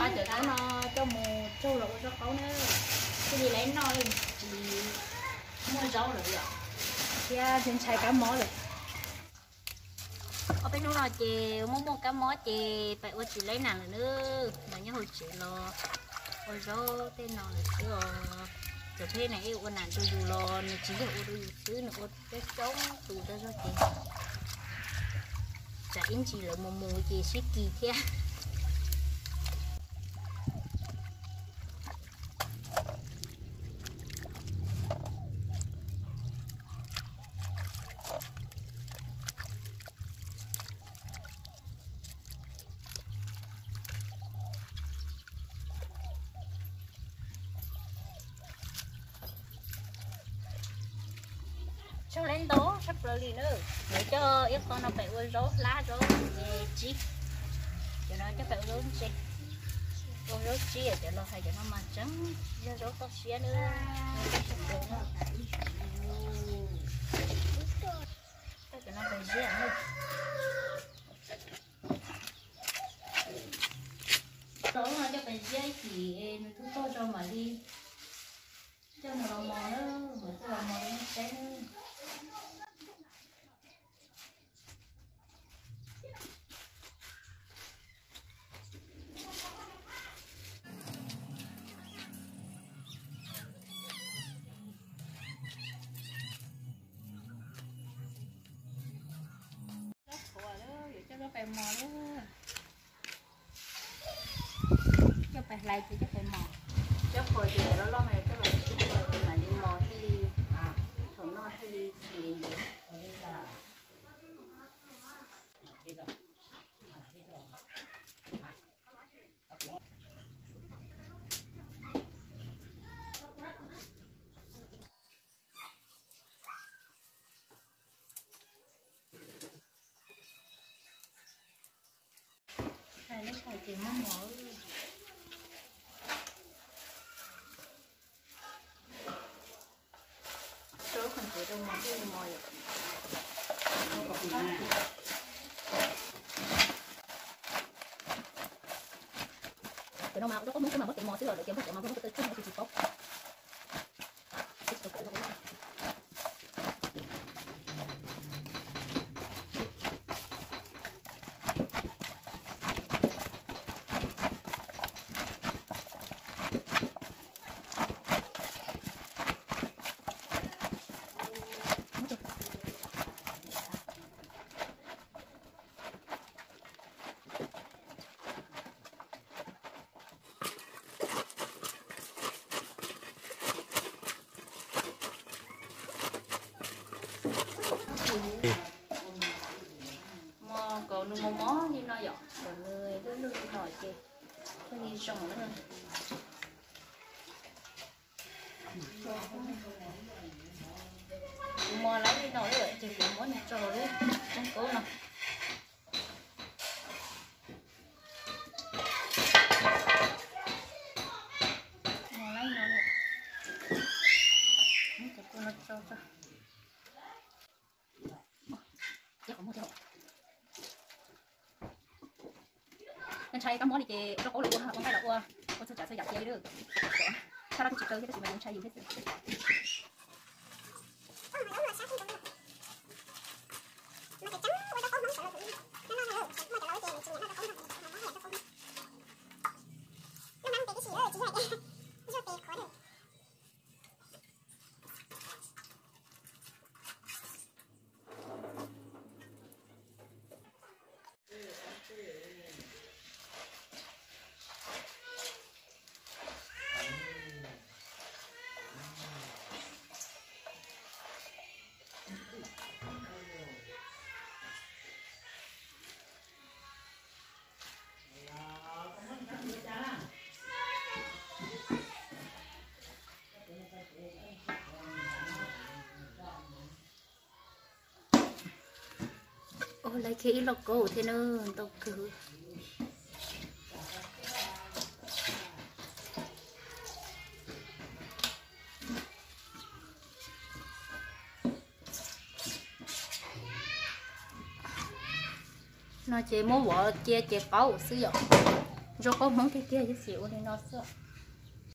Cov zaub no coj mus tsuag los ua zaub qaub na, thiaj li lawv noj tsis muaj zaub lawm yom, thiab ntshai kab mob lawm. Ob peb hnub no ces muaj muaj kab mob ces pais ua tsis laib nas lawm na, mas nyob hauv tsev los ua zaub tej no lawm xwb os. Cov peb na ua nas rau yus los nws tsis yog ua rau yus xwb, nws ua coob coob tus rau zog ces tsam ib ntsis lawv mus mus ces sib kis thiab. Tsaug lawm ntau tshaj plaws li na. Lawv coj ib qho no pem ua zaub hlab zaub tsib, cov no coj pem ua zaub ntse, ua zaub tsib, cov los hais cov no mas tseem yog zaub toj siab na. Cov no pem ziab na. Zaub no coj pem ziab ib chim nws tub toj zog mam li coj nws los mos na, mam coj los mos rau nej saib na. Zaub qhuav lawm, yuav coj zaub pais mos lawm. Coj pais hlais ces coj pais mos. Zaub qhuav ces loj loj mas coj los sib hlais ces mam li mos thiaj li, thaum noj thiaj li xis. Hais lub qhov ces muab mos. Rau lub qhov ces rau mos thiaj li mos yom. Cov no mas ua zaub qaub Hmoob xwb mas muab tes mos xwb, lawv tias npog cov mos npog muab tus taw tshuaj no tsis tsis paub. Mos kom nws mos mos li no yom, kom nws lwj lwj li no ces thiaj li zoo na. Kuv mos lawm li no lawm ces kuv muab nws tso lub tsoob kaub no. Mos lawm li no lawm, muab cov kua no tso tso. Ntshai kab mob li ces ua zaub qaub los ua, ua nqaij los ua, ua txhua tsav txhua yam cia li lawm. Tshaj laj twb tsis kaw thiab tab sis mas yuav ntshai yus thiab xwb. Ua laiv kiag ib lauj kaub thiab na, ntau kawg. No ces muab vov cia ces qaub xwb yom. Zoo nkauj Hmoob tiag tiag, yus xim ua li no xwb.